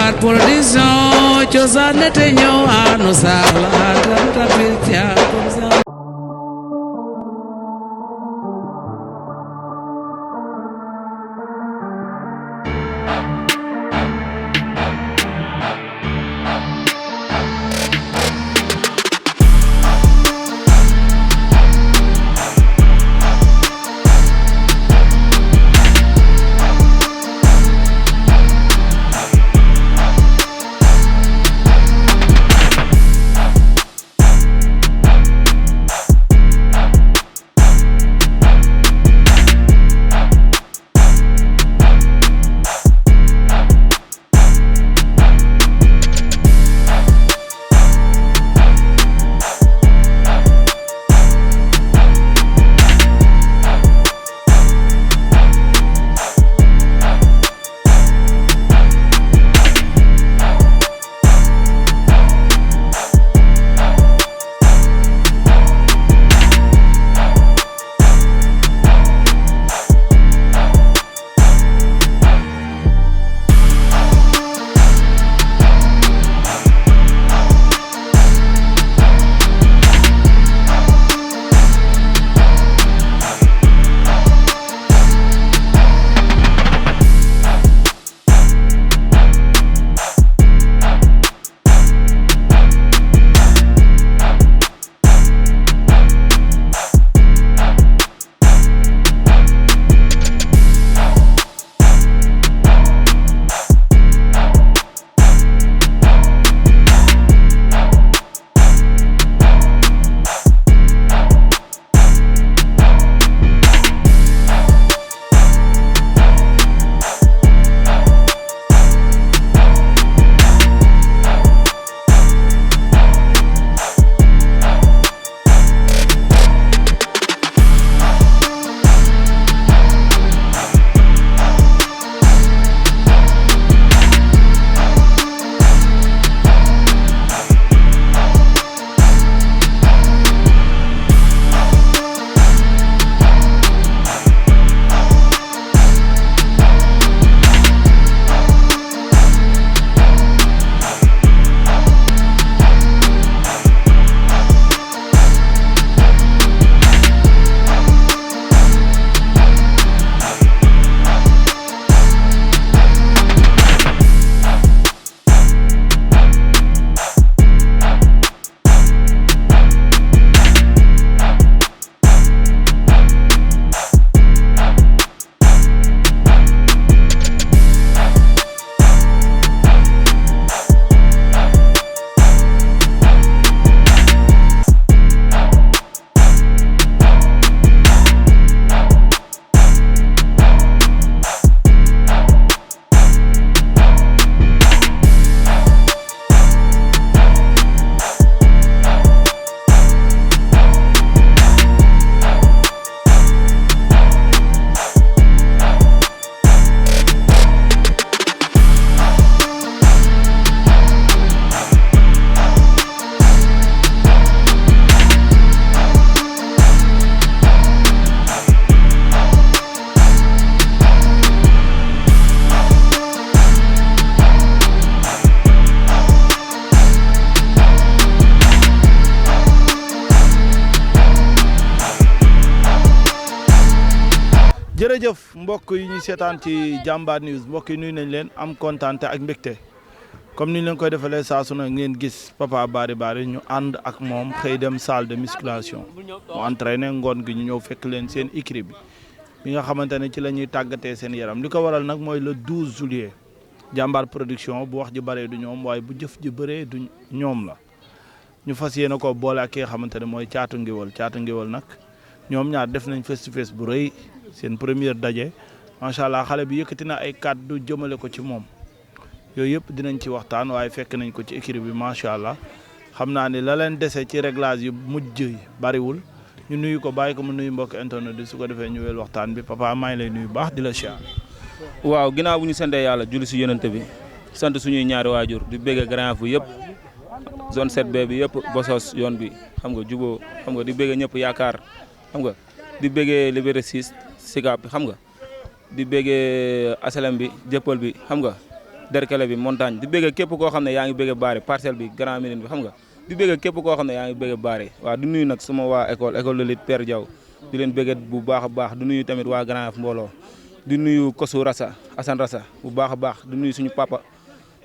Jambar Production cosaan ne te ñëw anu sala tapil ca jërëjëf mbokk yi ñu seetaan ci Jambar News mbokk yi nuyu nañ leen am kontaan ak mbégte comme ni ñu leen koy defalee saa su ne ngeen gis Papa Bari Bari ñu ànd ak moom xëy dem salle de musculation mu entraîné ngoon gi ñu ñëw fekk leen seen écurie bi nga xamante ne ci la ñuy tàggatee seen yaram li ko waral nag mooy le 12 juillet Jambar Production bu wax ji bëree du ñoom waaye bu jëf ji bëree du ñoom la ñu fas yéene ko boole ak ki nga xamante ne mooy Caatu Ngéwël nag ñoom ñaar def nañ face to face bu rëy seen première daje macha allah xale bi yëkkati na ay kàddu jëmale ko ci moom yooyu yëpp dinañ ci waxtaan waaye fekk nañ ko ci écurie bi macha allah xam naa ne la leen dese ci réglage yu mujj yi bariwul ñu nuyu ko bàyyi ko mu nuyu mbokk internet di su ko defee ñu wel waxtaan bi papa maa ngi lay nuyu baax di la siyaar. waaw ginnaaw bu ñu santee yàlla julli si yonent bi sant suñuy ñaari waajur di bëgg Grand Yoff yëpp zone 7B bi yëpp Bosos yoon bi xam nga juboo xam nga di bëgg ñëpp yaakaar xam nga di bëggee Liberté 6 Sicap bi xam nga di bëggee asalam bi jëppal bi xam nga Derkele bi montagne di bëgg képp koo xam ne yaa ngi bëgg baare parcelle bi Grand Médine bi xam nga di bëgg képp koo xam ne yaa ngi bëgg baare waaw di nuyu nag sama waa école de lutte Père Diaw di leen bëgg bu baax a baax di nuyu tamit waa Grand Yoff mbooloo di nuyu Kosu Rassa Assane Rassa bu baax a baax di nuyu suñu papa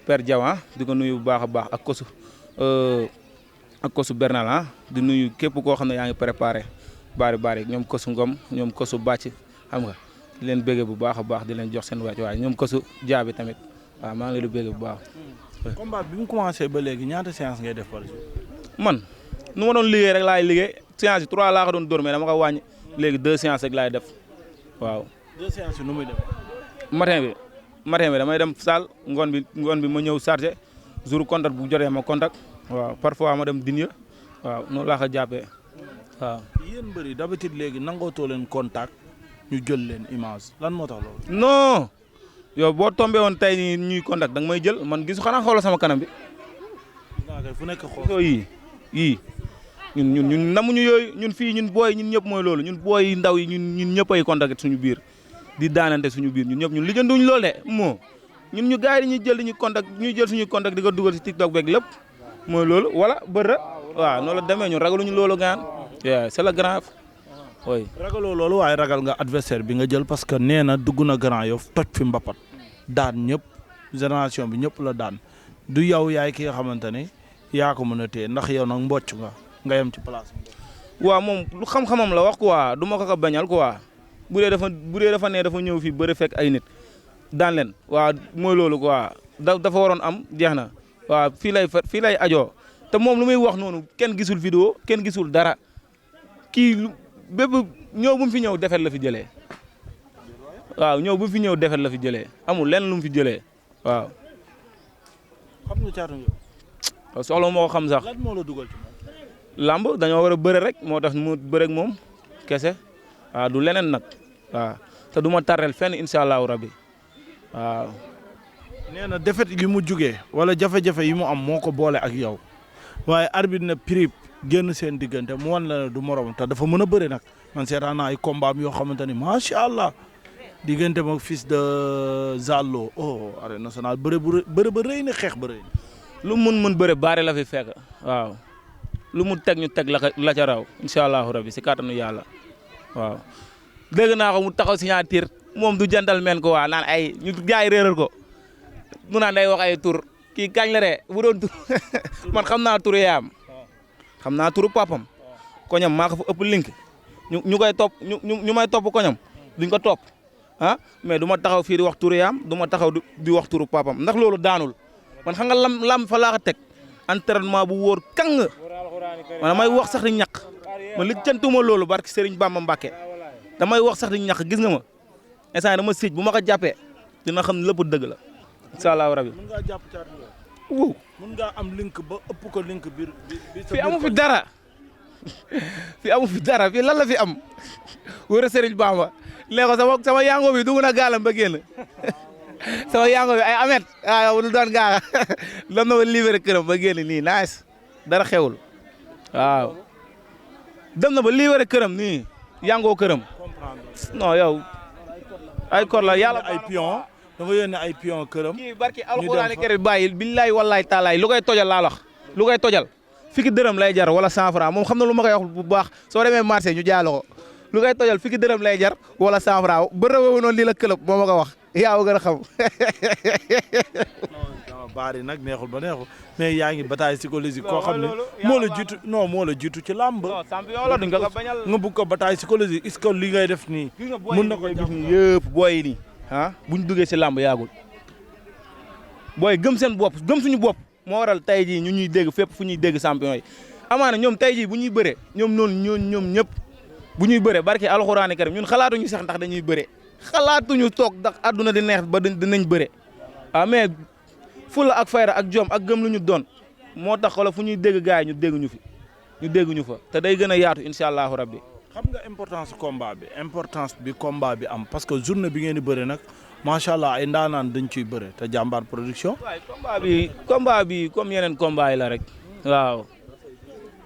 Père Diaw di ko nuyu bu baax a baax ak Kosu Bernal di nuyu képp koo xam ne yaa ngi préparé baari ñoom Kosu Ngom ñoom Kosu Bàcc xam nga di leen bëgg bu baax a baax di leen jox seen wàcc waaye ñoom Kosu Jaabi tamit waaw maa ngi leen di bëgg bu baax. combat bi mu commencé ba léegi ñaata séance ngay def par jour. man nu ma doon liggéey rek laay liggéey séance yi 3 laa ko doon dóor mais dama ko wàññi léegi 2 séances rek laay def waaw. 2 séances yi nu muy def. matin bi damay dem salle ngoon bi ma ñëw chargé jour contact bu jotee ma contact waaw parfois ma dem dinya waaw noonu laa ko jàppee waaw. yéen mbëri d'habitude léegi nangootoo leen contact ñu jël leen image lan moo tax loolu. non yow boo tombé woon tey nii ñuy contact danga may jël man gisu xanaa xoolal sama kanam bi. fu nekk xool yii ñun namuñu yooyu ñun fii ñun booy ñun ñëpp mooy loolu ñun booy ndaw yi ñun ñëpp ay contact suñu biir di daanante suñu biir ñun ñëpp ñun lijjantuñu loolu de moo ñun ñu gars yi dañuy jël ñuy jël suñuy contact di ko dugal ci TikTok beeg lépp mooy loolu wala bër waaw noonu la demee ñun ragaluñu loolu gaan c'est le Grand Yoff oui. ragaloo loolu waaye ragal nga adversaire bi nga jël parce que nee na dugg na Grand Yoff toj fi mbapat daan ñëpp génération bi ñëpp la daan du yow yaay ki nga xamante ne yaa ko mën a téye ndax yow nag mbocc nga yem ci place bi. waaw moom lu xam-xamam la wax quoi du ma ko bañal quoi bu dee dafa ne dafa ñëw fii bëri fekk ay nit daan leen waaw mooy loolu quoi dafa waroon am jeex na waaw fii lay ajoo te moom lu muy wax noonu kenn gisul vidéo kenn gisul dara kii bépp ñëw bu mu fi ñëw defet la fi jëlee waaw ñëw bu mu fi ñëw defet la fi jëlee amul lenn lu mu fi jëlee waaw. xam nga Thiatou Nguéweul. waaw soxla moo ko xam sax. lan moo la dugal ci moom. lamb dañoo war a bëre rek moo tax mu bëre ak moom kese waaw du leneen nag waaw te du ma tarrel fenn incha allahu rabbi waaw. nee na defet yi mu jugee wala jafe-jafe yi mu am moo ko boole ak yow waaye arbitre na prip génn seen diggante mu wan la ne du morom te dafa mën a bëre nag man seetaan naa ay combat yoo xamante ni macha allah diggante moom fils de Zallo arène nationale bëre ba rëy na xeex ba rëy na. lu mun bëre baare la fi fekk waaw lu mu teg ñu teg la ca raw incha allahu rabbi si kàttanu yàlla waaw. dégg naa ko mu taxaw signature moom du jantal men ko waa naan ay ñu gars yi réeral ko mu naan day wax ay tur kii kañ la de bu doon tur man xam naa turu yaayam xam naa turu papam koñam maa ko fa ëpp link ñu koy topp ñu may topp koñam duñ ko topp ah mais du ma taxaw fii di wax turu yaayam du ma taxaw di wax turu papam ndax loolu daanul man xam nga lam fa laa ko teg entraînement bu wóor kang man damay wax sax di ñàkk man li cantuma loolu barki Serigne Bamba Mbacke damay wax sax di ñàkk gis nga ma instant dama siij bu ma ko jàppee dina xam ne lépp dëgg la incha allahu rabi. mën ngaa jàpp Thiatou Nguéweul. wow mën ngaa am link ba ëpp ko link biir fi amu fi dara fi amu fi dara fii lan la fi am wóor a Serigne Bamba nee ko sama yango bi dugg na gaalam ba génn sama yango bi ay amet waaw lu doon gaa lam na ma libéré këram ba génn nii nice dara xewul waaw dem na ba libéré këram nii yangoo këram non yow ay kor la yàlla ay pion dafa yónnee ay pion këram. kii barki alxuraani kariim bàyyi billaay wallaay taalaay lu koy tojal laa wax lu koy tojal fiki dërëm lay jar wala 100 francs moom xam na lu ma koy wax bu baax soo demee marché ñu jaay la ko lu koy tojal fiki dërëm lay jar wala 100 francs ba rëwee noonu lii la këlëb moo ma ko wax yaa ma gën a xam. non baari nag neexul ba neexul mais yaa ngi bataille psychologique koo xam ne moo la jiitu ci làmb. non champion la duñ ko bañal nga bëgg ko bataille psychologique est-ce que li ngay def nii. mën na koy gis nii yëpp booy yi nii buñ duggee si làmb yaagul booy gëm seen bopp gëm suñu bopp moo waral tey jii ñu ñuy dégg fépp fu ñuy dégg champion yi amaana ñoom tey jii bu ñuy bëree ñoom ñëpp bu ñuy bëree barke alxuraani karim ñun xalaatuñu sax ndax dañuy bëree xalaatuñu toog ndax àdduna di neex ba dinañ bëree mais fula ak fayra ak jom ak gëm lu ñu doon moo tax xoolal fu ñuy dégg gars yi ñu dégg ñu fa te day gën a yaatu incha allahu rabbi. xam nga importance bi combat bi am parce que journée bi ngeen di bëre nag macha allah ay ndaanaan dañ ciy bëre te jàmbaar production. waaye combat bi comme yeneen combat yi la rek. waaw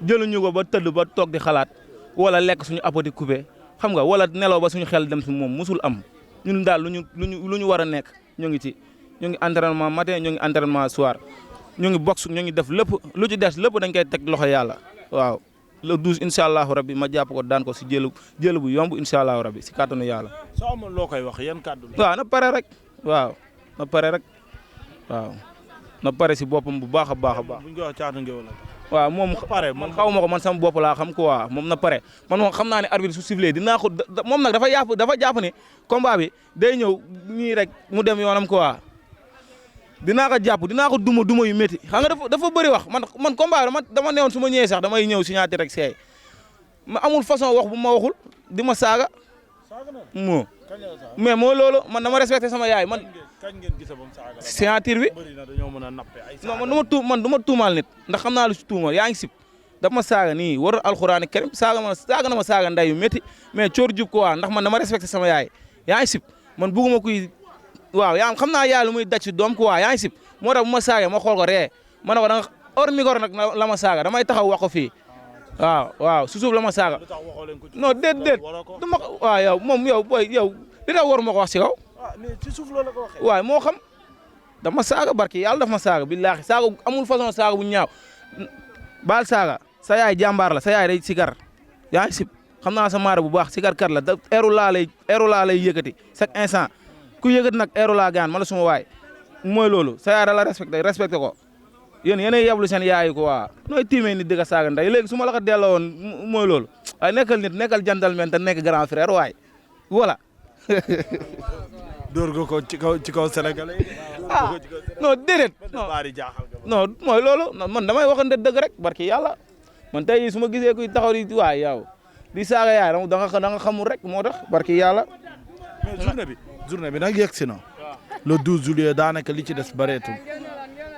jëluñu ko ba tëdd ba toog di xalaat wala lekk suñu apoti coupé xam nga wala nelaw ba suñu xel dem si moom musul am ñun daal lu ñu war a nekk ñu ngi ci ñu ngi entraînement matin ñu ngi entraînement soir ñu ngi boxe ñu ngi def lépp lu ci des lépp dañ koy teg loxo yàlla waaw le 12 incha allahu rabbi ma jàpp ko daan ko si jël bu yomb incha allahu rabbi si kàttanu yàlla. soo amoon loo koy wax yan kàddu la. waaw na pare rek waaw na pare rek waaw na pare si boppam bu baax a baax a baax. bu ñu koy wax Caatu Ngéwél la. waaw moom man xaw ma ko man sama bopp laa xam quoi moom na pare man moom xam naa ne arbitre su sifflé dinaa ko moom nag dafa jàpp ne combat bi day ñëw nii rek mu dem yoonam quoi dinaa ko jàpp dinaa ko duma yu métti xam nga dafa bëri wax man combat bi dama newoon su ma ñëwee sax damay ñëw signature rek seey ma amul façon wax bu ma waxul di ma saaga moo mais moo loolu man dama respecté sama yaay man signature bi non man du ma tuumaal nit ndax xam naa lu si tuumal yaa ngi sib dafa ma saaga nii war alxuraani karim saaga na ma saaga nday yu métti mais coor jub ko waa ndax man dama respecté sama yaay yaa ngi sib man bugguma kuy waaw yaa xam naa yaay lu muy daj si doom ko waa yaa ngi sib moo tax bu ma saagee ma xool ko ree ma ne ko da nga hors micro nag la ma saaga damay taxaw wax ko fii waaw su suuf la ma saaga non déet du ma waaw yow moom yow booy yow li tax war ma ko wax si kaw waaw moo xam dama saaga barki yàlla daf ma saaga billaahi saaga amul façon saaga bu ñaaw baal saaga sa yaay jàmbaar la sa yaay day sikar yaa ngi sib xam naa sa maare bu baax sikar kat la da eeru laa lay yëkkati chaque instant ku yëkkati nag eeru laa gaan ma la suma waay mooy loolu sa yaay da la respecté ko yéen yéenay yablu seen yaay ko waa nooy tiimee nit di ko saaga nday léegi su ma la ko delloo woon mooy loolu waaye nekkal nit nekkal gentleman te nekk grand frère waay voilà. dóor nga ko ci kaw sénégalais yi. non déedéet. non mooy loolu man damay waxante dëgg rek barki yàlla man tey su ma gisee kuy taxaw di waay yow di saaga yaay da nga xamul rek moo tax barki yàlla. mais journée bi nag yegg si na. le 12 juillet daanaka li ci des bareetul.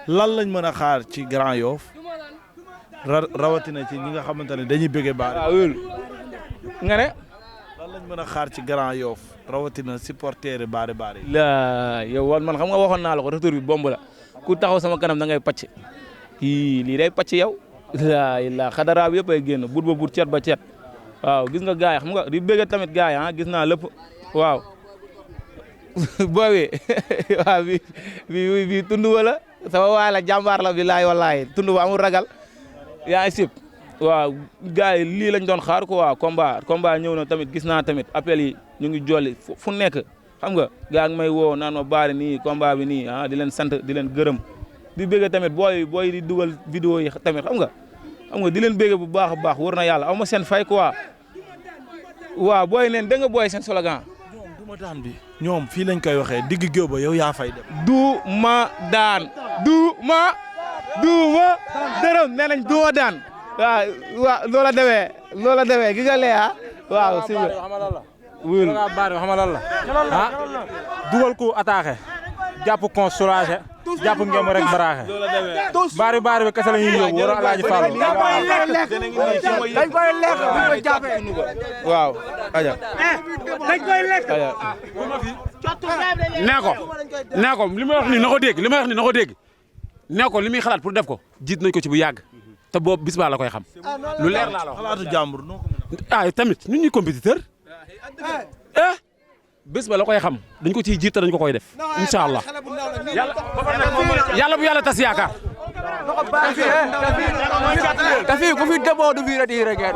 lan lañ mën a xaar ci Grand Yoff rawatina ci ñi nga xamante ne dañuy bëgge baare. waaw nga ne. lan lañ mën a xaar ci Grand Yoff rawatina supporter baare baare. la yow man xam nga waxoon naa la ko retour bi bomb la ku taxaw sama kanam da ngay pàcc lii day pàcc yow. la xadara bi yëpp ay génn but ba but cet ba cet waaw gis nga gaay xam nga di bëgge tamit gaay gis naa lépp waaw. boobi waaw bi tund wala sama waay la jàmbaar la bilaay wallaay tund ba amul ragal yaa ngi sib waaw gars yi lii lañ doon xaar ko waaw combat ñëw na tamit gis naa tamit appel yi ñu ngi jolli fu nekk xam nga gaa ngi may woo naan ma baari nii combat bi nii di leen sant di leen gërëm di bëgg tamit booy di dugal vidéo yi tamit xam nga di leen bëgg bu baax a baax wër na yàlla aw ma seen fay quoi waaw booy neen da nga booy seen slogan ma daan bi ñoom fii lañ koy waxee digg géew ba yow yaa fay dem. du ma daan dërëm nee nañ du ma daan waaw loola demee gi nga lee waaw si wul baar bi xamal la dugal ko attaqué jàpp kon soulagé jàpp ngeen rek baraaxe baari bi kese la ñuy yóbbu war Alaaji Fall dañ koy lekk bu ko jàppee waaw aja dañ koy lekk nee ko li may wax ni na ko dégg nee ko li muy xalaat pour def ko jiit nañ ko ci bu yàgg te boobu bis baa la koy xam lu leer laa la wax xalaatu jàmbur noo ko mën tamit ñun ñuy compétiteur bés ba la koy xam dañ ko ciy jiit te dañ ko koy def incha allah yàlla bu yàlla tas yaakaar. te fii ku fi demoo du fi retiré ngeen.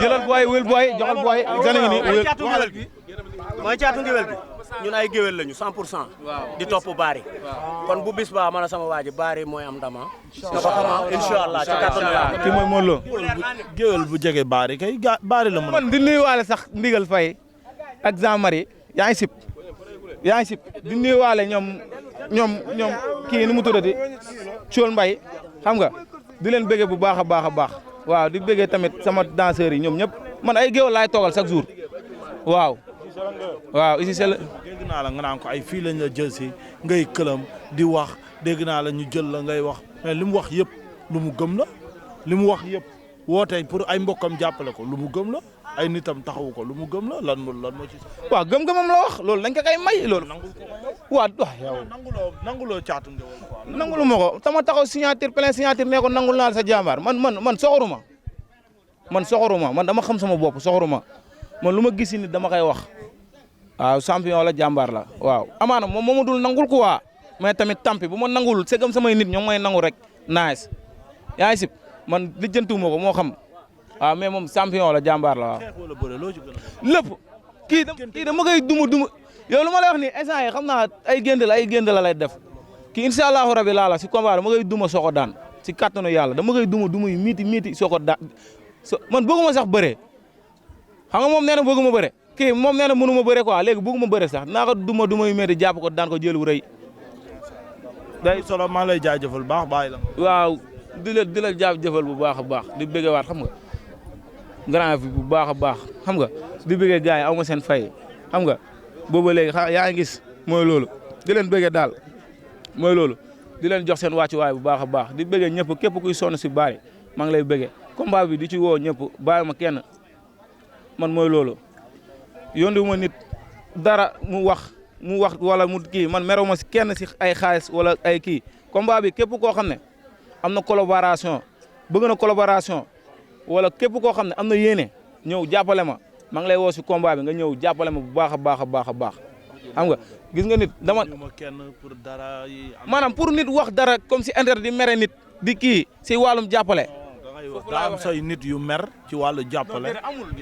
jëlal booy wël booy joxal booy. mooy caatu ngéwél bi ñun ay géwél lañu 100% di topp baari kon bu bis ba man sama waaji baari mooy am ndama na ko xama incha allah ci kattanu yàlla kii mooy Modou Lo géwél bu jege baari kay baari la mën man di nuyuwaale sax ndigal fay ak Jean Marie yaa ngi sip di nuyuwaale ñoom kii nu mu tuddati Thiol Mbaye xam nga di leen bëggee bu baax a baax waaw di bëggee tamit sama danseurs yi ñoom ñëpp man ay géwél laay toogal chaque jour waaw ici c'est dégg naa la nga naan ko ay fii lañ la jël si ngay këlam di wax dégg naa la ñu jël la ngay wax mais li mu wax yëpp lu mu gëm la li mu wax yëpp woote pour ay mbokkam jàppale ko lu mu gëm la ay nitam taxawu ko lu mu gëm la lan moo ci waaw gëm-gëmam la wax loolu dañ ko kay may loolu waaw yow nanguloo caatu ngéwél quoi nangulu ma ko sama taxaw signature plein signature ne ko nangul naa sa jàmbaar man soxoruma man dama xam sama bopp soxoruma man lu ma gis ni dama koy wax waaw champion la jàmbaar la waaw amaana moom moo ma dul nangul quoi mais tamit tampi bu ma nangul segam samay nit ñoom may nangu rek nice yaa ngi sib man lijjantiwuma ko moo xam waaw mais moom champion la jàmbaar la waaw. lépp kii dama koy duma yow lu ma lay wax nii instant yi xam naa ay génd la lay def kii incha allahu rabi laa la si combat dama koy duma soo ko daan si kattanu yàlla dama koy duma yu miiti soo ko daan man bëgguma sax bëree xam nga moom nee na bëgguma bëre kii moom nee na mënuma bëre quoi léegi bëgguma bëre sax naa ko duma yu miiti jàpp ko daan ko jël wu rëy. day solo maa lay jaajëfal baax bàyyi la. waaw di la jaajëfal bu baax a baax di bëggee waat xam nga grand bi bu baax a baax xam nga di bëggee gars yi aw ma seen fay xam nga booba léegi yaa ngi gis mooy loolu di leen bëggee daal mooy loolu di leen jox seen wàccuwaay bu baax a baax di bëggee ñëpp képp kuy sonn si Bary maa ngi lay bëggee combat bi di ci woo ñëpp bàyyi ma kenn man mooy loolu yónni ma nit dara mu wax wala mu kii man merew ma si kenn si ay xaalis wala ay kii combat bi képp koo xam ne am na collaboration bëgg na collaboration wala képp koo xam ne am na yéene ñëw jàppale ma maa ngi lay woo si combat bi nga ñëw jàppale ma bu baax a baax a baax a baax xam nga gis nga nit dama maanaam pour nit wax dara comme si internet di mere nit di kii si wàllum jàppale. daa am say nit yu mer ci wàllu jàppale.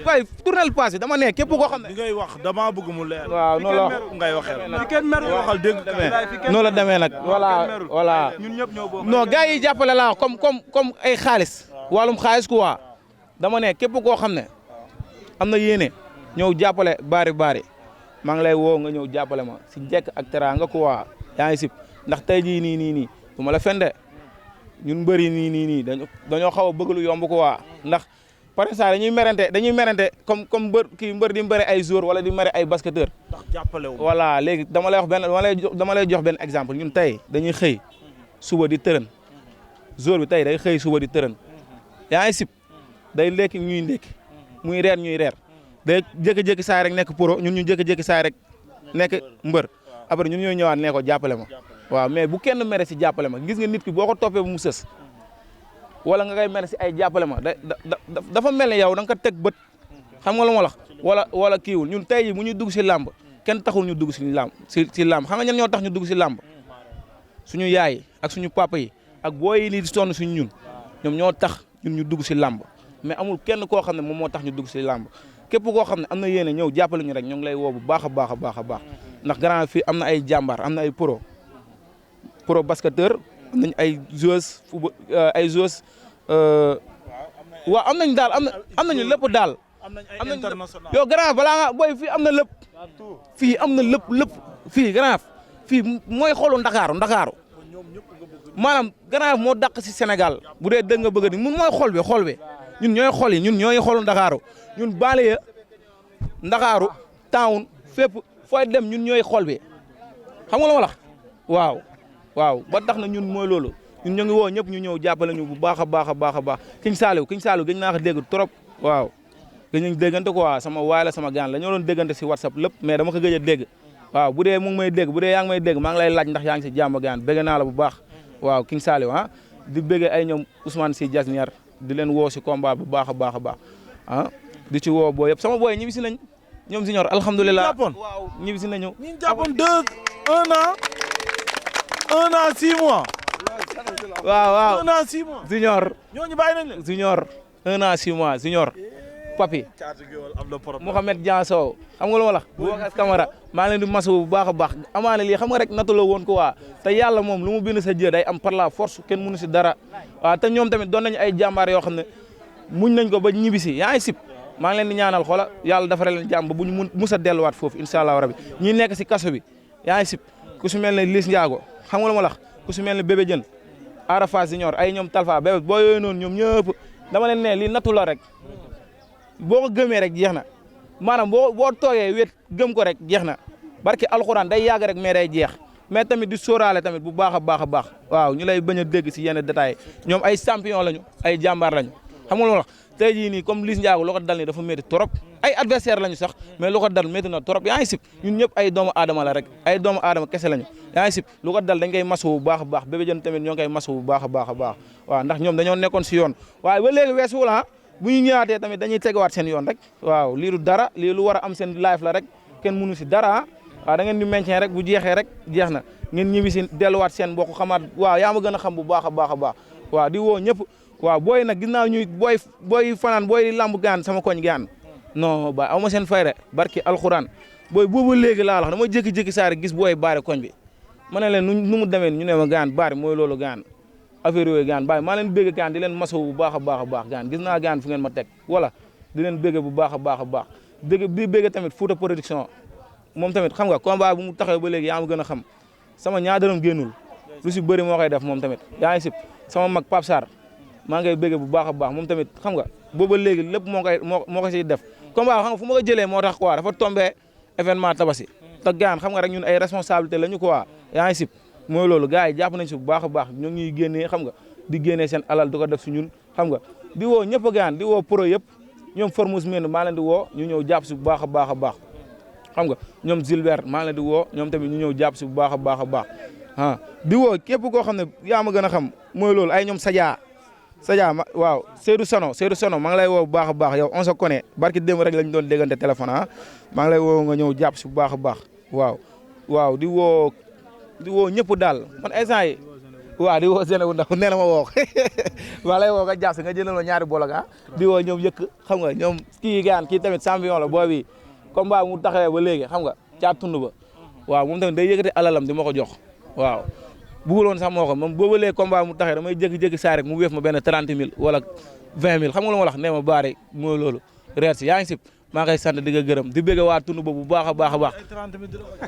waaye tournel passé dama ne képp koo xam ne. li ngay wax damaa bëgg mu leer. waaw noonu la ngay waxee. fi kenn mer waxal dégg noonu la demee nag. voilà ñun ñëpp ñoo bokk. non gars yi jàppale laa comme ay xaalis. wàllum xaalis quoi dama ne képp koo xam ne am na yéene ñëw jàppale Bary maa ngi lay woo nga ñëw jàppale ma si njëkk ak teraanga quoi yaa ngi sib ndax tey jii nii du ma la fende ñun mbëri nii dañoo xaw a bëgg lu yomb quoi ndax par exemple dañuy merente comme mbër di mbëre ay joueur wala di mbëre ay basketteur. ndax jàppale wu voilà léegi dama lay jox benn exemple ñun tey dañuy xëy suba di tërën joueur bi tey day xëy suba di tërën yaa ngi sib day lekki ñuy ndékki muy reer ñuy reer day jékki-jékki saa rek nekk pro ñun ñu jékki-jékki saa rek nekk mbër après ñun ñooy ñëwaat ne ko jàppale ma waaw mais bu kenn mere si jàppale ma gis nga nit ki boo ko toppee bu mu sës wala nga koy mere si ay jàppale ma dafa mel ne yow da nga ko teg bët xam nga lu ma la wala kiiwul ñun tey jii mu ñu dugg si làmb kenn taxul ñu dugg si làmb si làmb xam nga ñan ñoo tax ñu dugg si làmb suñu yaay ak suñu papa yi ak booy yi nii di sonn suñu ñoom ñoo tax ñun ñu dugg si làmb mais amul kenn koo xam ne moom moo tax ñu dugg si làmb képp koo xam ne am na yéene ñëw jàppale ñu rek ñoo ngi lay woo bu baax a baax a baax a baax ndax grand fii am na ay jàmbaar am na ay pro basketteur am nañ ay joueuses ay joueuses waaw am nañ daal am nañu lépp daal. am nañ yow grand balaa nga booy fii am na lépp fii am na lépp fii grand fii mooy xoolu Ndakaaru maanaam grand moo dàq si Sénégal bu dee dëgg nga bëgg ni mun mooy xol bi ñun ñooy xol yi ñun ñooy xoolu Ndakaaru ñun banlieue Ndakaaru town fépp fooy dem ñun ñooy xol bi xam nga la ma la waaw ba tax na ñun mooy loolu ñun ñu ngi woo ñëpp ñu ñëw jàppale ñu bu baax a baax a baax King Saliou gëj naa ko dégg trop waaw gëj nañ déggante quoi sama waay la sama gaan la ñoo doon déggante si WhatsApp lépp mais dama ko gëj a dégg waaw bu dee mu ngi may dégg bu dee yaa ngi may dégg maa ngi lay laaj ndax yaa ngi si jàmm gaan bëgg naa la bu baax waaw King Saliou di bëgg ay ñoom Ousmane Sy Jasnier di leen woo si combat bu baax a baax di ci woo boo yëpp sama booy ñibbi si nañ ñoom Junior alhamdulilah waaw ñibbi si nañu ñu jàppoon 1 an 6 mois. waaw 1 an 6 mois. Junior ñooñu bàyyi nañ leen. Junior 1 an 6 mois Junior papi Mouhamed Dianso xam nga lu ma la Boubacar Camara maa ngi leen di masawu bu baax a baax amaana lii xam nga rek nattu la woon ko waa te yàlla moom lu mu bind sa jë day am par la force kenn mënu si dara waaw te ñoom tamit doon nañu ay jàmbaar yoo xam ne muñ nañ ko ba ñibbi si yaa ngi sib maa ngi leen di ñaanal xoola yàlla dafa leen jàmm ba bu ñu mus a delluwaat foofu incha allah rabi ñi nekk si kaso bi yaa ngi sib ku si mel ne Liss Ndiago xam nga lu ma la ku si mel ne Bébé Diène Arafa Junior ay ñoom Talfa bébé boo yooyu noonu ñoom ñëpp dama leen ne lii nattu la rek boo ko gëmee rek jeex na maanaam boo toogee wét gëm ko rek jeex na barki alxuraan day yàgg rek mais day jeex mais tamit di sóoraale tamit bu baax a baax waaw ñu lay bañ a dégg si yenn détails ñoom ay champion lañu ay jàmbaar lañu xam nga lu ma wax tey jii nii comme Liss Ndiago lu ko dal nii dafa métti trop ay adversaire lañu sax mais lu ko dal métti na trop yaa ngi sib ñun ñëpp ay doomu aadama la rek ay doomu aadama kese lañu yaa ngi sib lu ko dal dañ koy masawu bu baax a baax Bébé Diène tamit ñoo ngi koy masawu bu baax a baax waaw ndax ñoom dañoo nekkoon si yoon waaye ba léegi weesuwul bu ñu ñëwaatee tamit dañuy tegawaat seen yoon rek waaw lii du dara lii lu war a am seen life la rek kenn mënu si dara waaw da ngeen ñu maintien rek bu jeexee rek jeex na ngeen ñibbi si delluwaat seen mbokk xamaat waaw yaa ma gën a xam bu baax a baax a baax waaw di woo ñëpp waaw booy nag gis naa ñuy booy fanaan booy lamb gaan sama koñ gaan non ba aw ma seen fayre barki alxuraan booy boobu léegi laa wax dama jékki-jékki saa rek gis booy baare koñ bi ma ne leen nu mu demee ñu ne ma gaan baari mooy loolu gaan affaire yooyu gaan baay maa leen bëgg gaan di leen masaw bu baax a baax a baax gaan gis naa gaan fu ngeen ma teg wala di leen bëgg bu baax a baax a baax di bëgg tamit Fouta production moom tamit xam nga combat bu mu taxaw ba léegi yaa ma gën a xam sama ñaar dërëm génnul lu si bëri moo koy def moom tamit yaa ngi sib sama mag Pape Sarr maa ngay bëgg bu baax a baax moom tamit xam nga booba léegi lépp moo ko siy def combat xam nga fu ma ko jëlee moo tax quoi dafa tombé événement tabaski te gaan xam nga rek ñun ay responsabilité la ñu quoi yaa ngi sib mooy loolu gars yi jàpp nañ si bu baax a baax ñoo ngi ñuy génnee xam nga di génnee seen alal di ko def si ñun xam nga di woo ñëpp a gaan di woo pro yëpp ñoom Formose Mendy maa leen di woo ñu ñëw jàpp si bu baax a baax a baax xam nga ñoom Gilbert maa leen di woo ñoom tamit ñu ñëw jàpp si bu baax a baax a baax ah di woo képp koo xam ne yaa ma gën a xam mooy loolu ay ñoom Sadia waaw Seydou Sono maa ngi lay woo bu baax a baax yow on se connaît barki démb rek lañ doon déggante téléphone ah maa ngi lay woo nga ñëw jàpp si bu baax a baax waaw di woo ñëpp daal man instant yi waaw di woo Sénégal ndax nee na ma woo maa lay woo nga jàpp si nga jëlal ma ñaari bolok ah di woo ñoom yëkk xam nga ñoom kii gaan kii tamit champion la boobi combat mu taxawee ba léegi xam nga caa tund ba waaw moom tamit day yëkkati alalam di ma ko jox waaw bëgguloon sax moo ko moom booba léegi combat mu taxee damay jékki-jékki saa rek mu wéef ma benn 30 000 wala 20 000 xam nga lu ma wax nee ma baari mooy loolu reer si yaa ngi sib maa ngay sant di nga gërëm di bëgg waa tund ba bu baax a baax a baax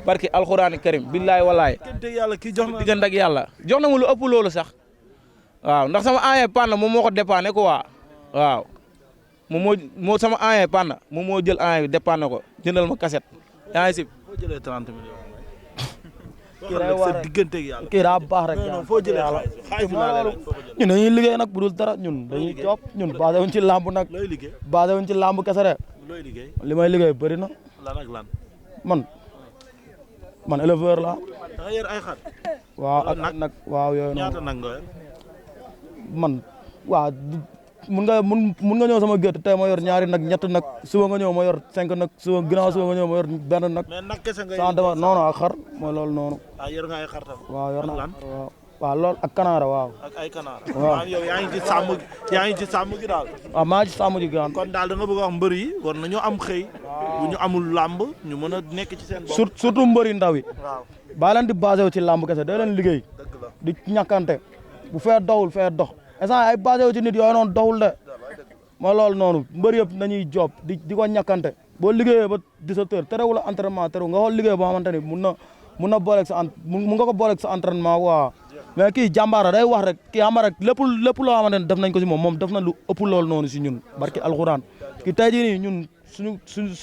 barki alxuraani karim billaay walaay diggante ak yàlla jox na ma lu ëpp loolu sax waaw ndax sama aye panna moom moo ko dépanné ko waaw moom moo sama aye panna moom moo jël aye bi dépanné ko jëndal ma cassette yaa ngi sib foo jëlee 30 millions kii daa baax rek foo jëlee xaalis ñun dañuy liggéey nag bu dul dara ñun dañuy job ñun basé wuñ ci làmb nag basé wuñ ci làmb kese de li may liggéey bëri na lan ak lan man éleveur la da nga yor ay xar waaw ak nag waaw yooyu noonu ñaata nag nga yor man waaw mun nga ñëw sama gétt tey ma yor ñaari nag ñett nag suba nga ñëw ma yor 5 nag suba ginnaaw suba nga ñëw ma yor benn nag mais nag kese nga sans débat non ak xar mooy loolu noonu yor nga ay xar tam waaw yor naa waaw loolu ak kanaara waaw ak ay kanaara waaw yow yaa ngi ci sàmm gi daal waaw maa ngi ci sàmm gi gaan kon daal da nga bëgg a wax mbër yi war nañoo am xëy bu ñu amul làmb ñu mën a nekk ci seen bopp surtout mbër yi ndaw yi waaw baa leen di basé wu ci làmb kese day leen liggéey di ñàkkante bu fee doxul fee dox instant ay basé wu ci nit yooyu noonu doxul de mooy loolu noonu mbër yëpp nañuy job di ko ñàkkante boo liggéeyee ba 17 heures terewul a entraînement terewul nga xool liggéey boo xamante ni mun na booleeg sa mun nga ko booleeg sa entraînement waa mais kii jàmbaara day wax rek kii xam rek lépp loo xamante ne def nañ ko si moom def na lu ëpp loolu noonu si ñun barki alxuraan kii tey jii nii ñun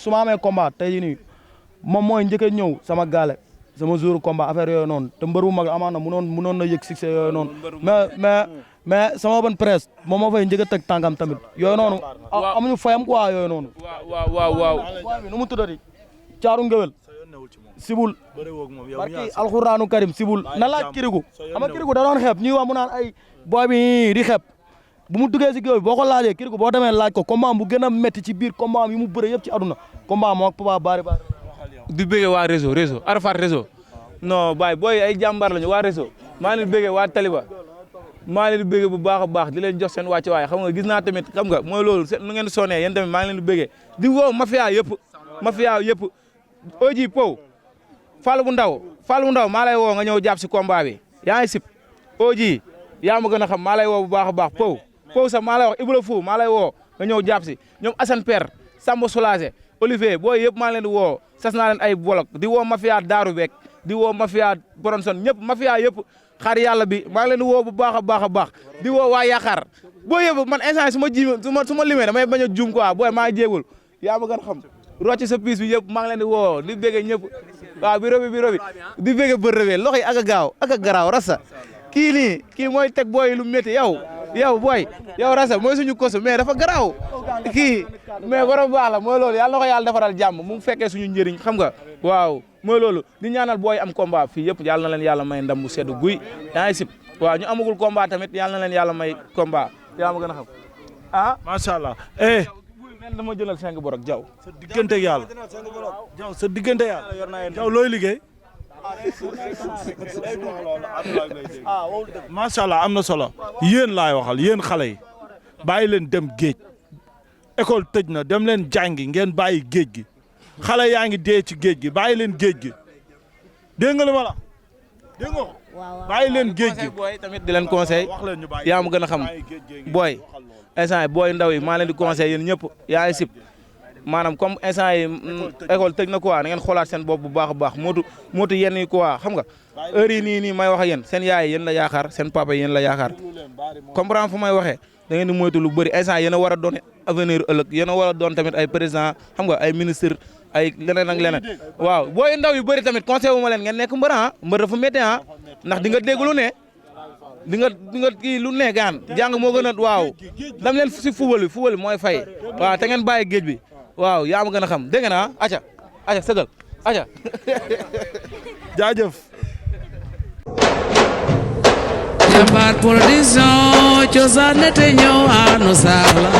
su ma amee combat tey jii nii moom mooy njëkk a ñëw sama gaale sama jour combat affaire yooyu noonu te mbër bu mag amaan na munoon na yëg succès yooyu noonu mais sama open presse moom moo fay njëkk a teg tànkam tamit yooyu noonu amuñu fayam quoi yooyu noonu waaw bi nu mu tuddati caaru ngewel sibul barki alxuraanu karim sibul na laaj kirigu xam nga kirigu da doon xeeb ñuy wax mu naan ay booy bi di xeeb bu mu duggee si géew bi boo ko laajee kirigu boo demee laaj ko combat bu gën a métti ci biir combat yi mu bëre yëpp ci aduna combat moo ak Papa Bari di bëggee waa réseau Arafat réseau non baay booy ay jàmbaar lañu waa réseau maa leen di bëggee waa Taliba maa leen di bëggee bu baax a baax di leen jox seen wàcc waaye xam nga gis naa tamit xam nga mooy loolu nu ngeen sonné yéen tamit maa ngi leen di bëggee di woo mafia yëpp Oji Pow Fall bu ndaw maa lay woo nga ñëw jàpp si combat bi yaa ngi sip Oji yaa ma gën a xam maa lay woo bu baax a baax Pow sax maa lay wax Ibra Fou maa lay woo nga ñëw jàpp si ñoom Assane Père Samba Soulagé Olivier booy yëpp maa leen di woo sas naa leen ay bolok di woo mafia Daaru Bek di woo mafia Bronson ñëpp mafia yëpp xaar yàlla bi maa ngi leen di woo bu baax a baax a baax di woo waa Yaakaar booy yëpp man instant su ma limee damay bañ a juum quoi booy maa ngi jéegul yaa ma gën a xam rocci sa piis bi yëpp maa ngi leen di woo di bëgge ñëpp waaw bi robi di bëgge bër rëbee loxo yi ak a gaaw ak a garaaw rasa kii mooy teg booy lu métti yow booy yow rasa mooy suñu kosu mais dafa garaaw kii mais borom baax la mooy loolu yàlla na ko yàlla defaral jàmm mu fekkee suñu njëriñ xam nga waaw mooy loolu di ñaanal booy am combat fii yëpp yàlla na leen yàlla may ndam bu seddu guy yaa ngi sib waaw ñu amagul combat tamit yàlla na leen yàlla may combat yaa ma gën a xam macha allah dama jëlal 5 borok jaw sa diggante yàlla jaw sa diggante yàlla jaw looy liggéey macha allah am na solo yéen laay waxal yéen xale yi bàyyi leen dem géej école tëj na dem leen jàngi ngeen bàyyi géej gi xale yaa ngi dee ci géej gi bàyyi leen géej gi dégg nga li ma la dégg nga bàyyi leen géej gi booy tamit di leen conseil wax leen ñu bàyyi yaa ma gën a xam booy instant yi booy ndaw yi maa leen di conseil yéen ñëpp yaa ngi sib maanaam comme instant yi école tëj na quoi na ngeen xoolaat seen bopp bu baax a baax mootu yenn yi quoi xam nga heure yi nii may wax ak yéen seen yaay yéen la yaakaar seen papa yéen la yaakaar comprendre fu may waxee da ngeen di moytu lu bëri instant yéen a war a doon avenir ëllëg yéen a war a doon tamit ay président xam nga ay ministre ay leneen ak leneen waaw booy ndaw yu bëri tamit conseil wu ma leen ngeen nekk mbër mbër dafa métti ndax di nga dégg lu ne di nga kii lu ne gaan jàng moo gën a waaw dam leen si fubal bi mooy fay waaw te ngeen bàyyi géej bi waaw yaa ma gën a xam dégg nga na aca sëgal aca jaajëf Jambar Production cosaan te ñëw anu sala